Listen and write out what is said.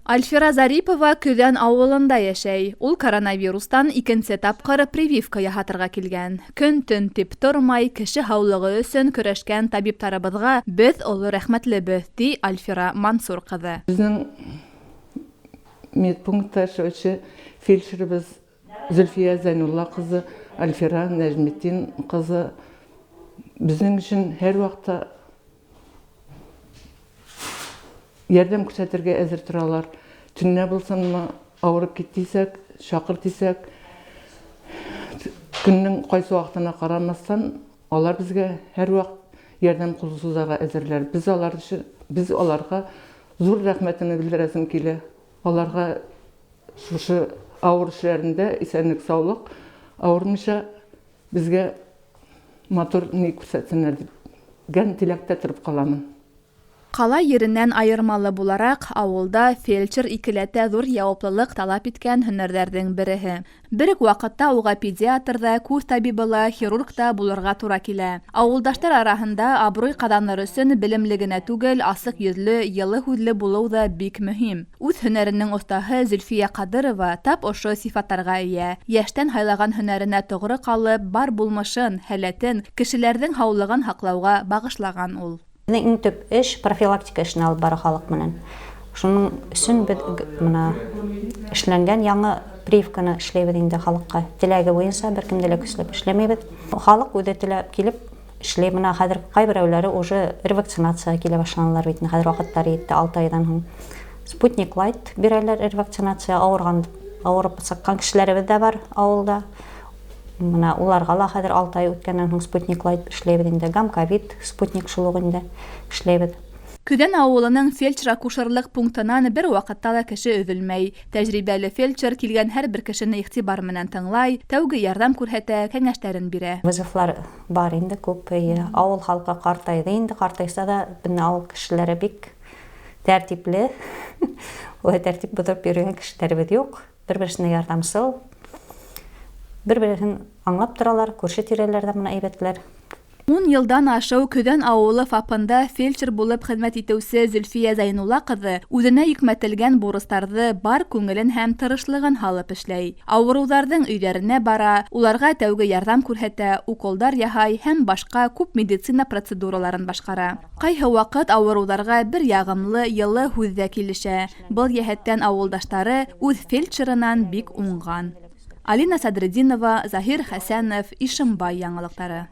Альфира Зарипова Көҙән ауылында йәшәй. Ул коронавирустан икенсе тапҡыр прививка яһатырға килгән. Көн-төн тип тормай, кеше һаулығы өсөн көрәшкән табиптарыбыҙға беҙ оло рәхмәтлебеҙ, ти Альфира Мансур ҡыҙы. Безнең медпунктта эшләүче фельдшерыбыз Зөлфия Зәйнулла ҡызы, Альфира Нәжметдин ҡызы безнең өчен һәрваҡытта ярҙам күрһәтергә әҙер торалар. Төнлә булсынмы, ауырып кит тисәк, чакыр тисәк, көннең кайсы вакытына карамастан, алар безгә һәрвакыт ярдәм кулы сузарга әзерләр. Без алар өчен, без аларга зур рәхмәтемне белдерәсем килә. Аларга шушы авыр эшләрендә исәнлек-саулык, авырмыйча безгә матур ни күрсәтсеннәр дигән теләктә торып каламын. Ҡала еренән айырмалы булараҡ, ауылда фельдшер икеләтә ҙур яуаплылыҡ талап иткән һөнәрҙәрҙең береһе. Бер үк ваҡытта уға педиатр ҙа, күҙ табибы ла, хирург та булырға тура килә. Ауылдаштар араһында абруй ҡаҙаныр өсөн белемле генә түгел, асыҡ йөҙлө, йылы һүҙле булыу ҙа бик мөһим. Үҙ һөнәренең оҫтаһы Зөлфиә Ҡадырова тап ошо сифаттарға эйә. Йәштән һайлаған һөнәренә тоғро ҡалып, бар булмышын, һәләтен кешеләрҙең һаулығын һаҡлауға бағышлаған ул. Беҙҙең иң төп эш профилактика эшен алып барыу халыҡ менән. Шуның өсөн беҙ бына эшләнгән яңы прививканы эшләйбеҙ инде халыҡҡа. Теләге буйынса бер кемде лә көсләп эшләмәйбеҙ. Халыҡ үҙе теләп килеп эшләй. Бына хәҙер ҡайберәүләре уже ревакцинацияға килә башланылар бит. Хәҙер ваҡыттары етте, 6 айҙан һуң. Спутник Лайт бирәләр ревакцинация. Ауырған, ауырып сыҡҡан кешеләребеҙ ҙә бар ауылда. Бына уларға ла хәҙер 6 ай үткәннән һуң Спутник Лайт эшләйбеҙ инде. Гамковид, Спутник шул уҡ инде эшләйбеҙ. Көҙән ауылының фельдшер-акушерлыҡ пунктынан бер ваҡытта ла кеше өҙөлмәй. Тәжрибәле фельдшер килгән һәр бер кешене иғтибар менән тыңлай, тәүге ярҙам күрһәтә, кәңәштәрен бирә. Вызовлар бар инде күп. Ауыл халҡы ҡартайҙы инде, ҡартайса да беҙҙең ауыл кешеләре бик тәртипле. Улай тәртип боҙоп йөрөгән кешеләребеҙ юҡ. Бер-береһенә ярҙамсыл. Бер-береһен аңлап торалар, күрше тирәләрҙә бына әйбәтләр. 10 йылдан ашыу Көҙән ауылы ФАПында фельдшер булып хеҙмәт итеүсе Зөлфиә Зәйнулла ҡыҙы үҙенә йөкмәтелгән бурыстарҙы бар күңелен һәм тырышлығын һалып эшләй. Ауырыуҙарҙың өйҙәренә бара, уларға тәүге ярҙам күрһәтә, уколдар яһай һәм башҡа күп медицина процедураларын башҡара. Ҡайһы ваҡыт ауырыуҙарға бер яғымлы, йылы һүҙ ҙә килешә. Был йәһәттән ауылдаштары үҙ фельдшерынан бик уңған. Алина Садретдинова, Заһир Хәсәнов, Ишембай яңылыҡтары.